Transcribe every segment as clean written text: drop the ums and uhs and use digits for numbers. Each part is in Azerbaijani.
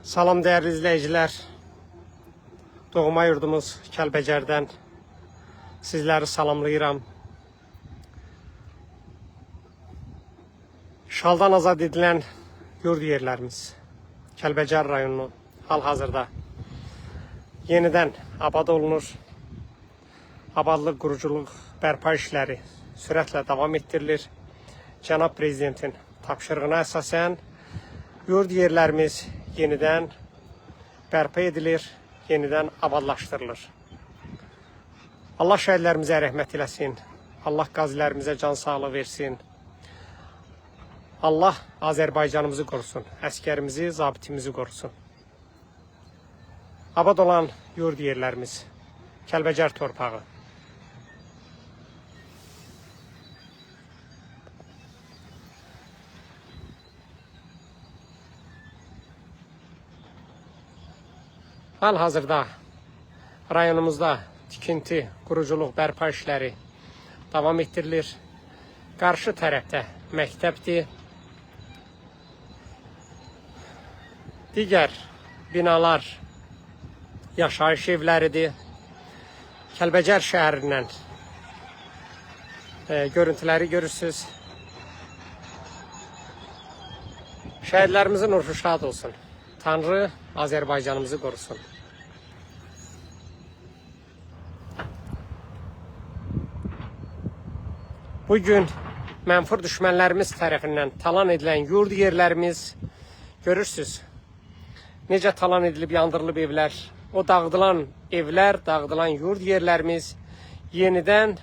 Salam dəyərli izləyicilər. Doğma yurdumuz Kəlbəcərdən sizləri salamlayıram. İşğaldan azad edilən yurd yerlərimiz Kəlbəcər rayonu hal-hazırda yenidən abad olunur. Abadlıq, quruculuq, bərpa işləri sürətlə davam etdirilir. Cənab Prezidentin tapşırığına əsasən yurd yerlərimiz yenidən bərpa edilir, yenidən abadlaşdırılır. Allah şəhidlərimizə rəhmət eləsin. Allah qazilərimizə can sağlığı versin. Allah Azərbaycanımızı qorusun, əskərimizi, zabitimizi qorusun. Abad olan yurd yerlərimiz, Kəlbəcər torpağı. Hal-hazırda rayonumuzda tikinti, quruculuq, bərpa işləri davam etdirilir. Qarşı tərəfdə məktəbdir. Digər binalar yaşayış evləridir. Kəlbəcər şəhərindən görüntüləri görürsünüz. Şəhidlərimizin ruhu şad olsun. Tanrı Azərbaycanımızı qorusun. Bugün mənfur düşmənlərimiz tərəfindən talan edilən yurd yerlərimiz görürsünüz. Necə talan edilib, yandırılıb evlər. O dağıdılan evlər, dağıdılan yurd yerlərimiz yenidən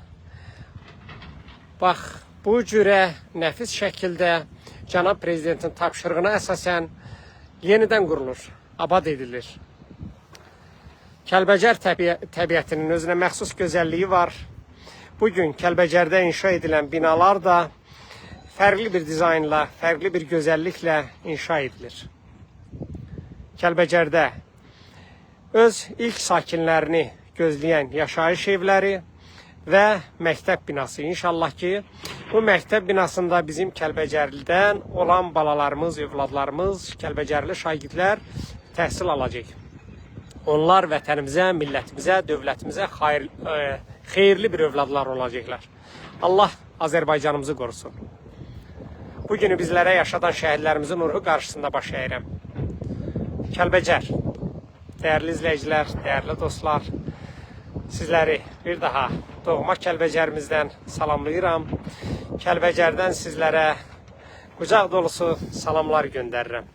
bax bu cürə nəfis şəkildə cənab prezidentin tapşırığına əsasən yenidən qurulur, abad edilir. Kəlbəcər təbiətinin özünə məxsus gözəlliyi var. Bugün Kəlbəcərdə inşa edilən binalar da fərqli bir dizaynla, fərqli bir gözəlliklə inşa edilir. Kəlbəcərdə öz ilk sakinlərini gözləyən yaşayış evləri və məktəb binası. İnşallah ki, bu məktəb binasında bizim Kəlbəcərlidən olan balalarımız, övladlarımız, Kəlbəcərli şagirdlər təhsil alacaq. Onlar vətənimizə, millətimizə, dövlətimizə xeyirli bir övladlar olacaqlar. Allah Azərbaycanımızı qorusun. Bu günü bizlərə yaşadan şəhidlərimizin ruhu qarşısında baş əyirəm. Kəlbəcər, dəyərli izləyicilər, dəyərli dostlar, sizləri bir daha doğma Kəlbəcərimizdən salamlayıram. Kəlbəcərdən sizlərə qucaq dolusu salamlar göndərirəm.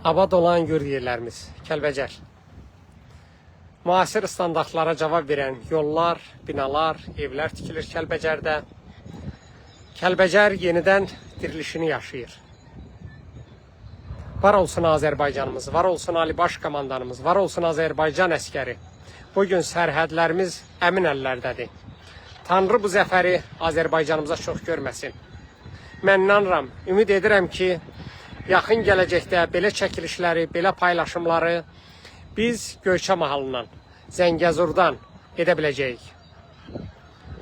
Abad olan yurd yerlərimiz, Kəlbəcər. Müasir standartlara cavab verən yollar, binalar, evlər tikilir Kəlbəcərdə. Kəlbəcər yenidən dirilişini yaşayır. Var olsun Azərbaycanımız, var olsun Ali Baş Komandanımız, var olsun Azərbaycan əskəri. Bugün sərhədlərimiz əmin əllərdədir. Tanrı bu zəfəri Azərbaycanımıza çox görməsin. Mən inanıram, ümid edirəm ki, yaxın gələcəkdə belə çəkilişləri, belə paylaşımları biz Göyçə mahalından, Zəngəzurdan edə biləcəyik.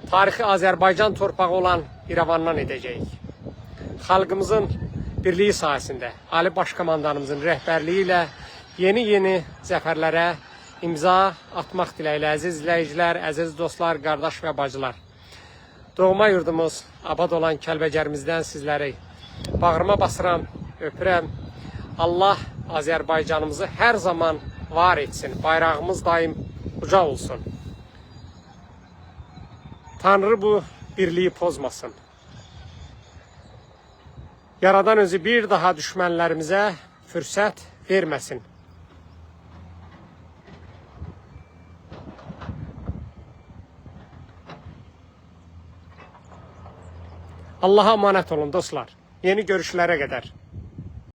Tarixi Azərbaycan torpağı olan İrəvandan edəcəyik. Xalqımızın birliyi sayəsində, Ali Baş Komandanımızın rəhbərliyi ilə yeni-yeni zəfərlərə imza atmaq diləyilə əziz izləyicilər, əziz dostlar, qardaş və bacılar. Doğma yurdumuz abad olan Kəlbəcərimizdən sizləri bağrıma basıram, öpürəm. Allah Azərbaycanımızı hər zaman var etsin. Bayrağımız daim uca olsun. Tanrı bu birliyi pozmasın. Yaradan özü bir daha düşmənlərimizə fürsət verməsin. Allaha əmanət olun dostlar. Yeni görüşlərə qədər.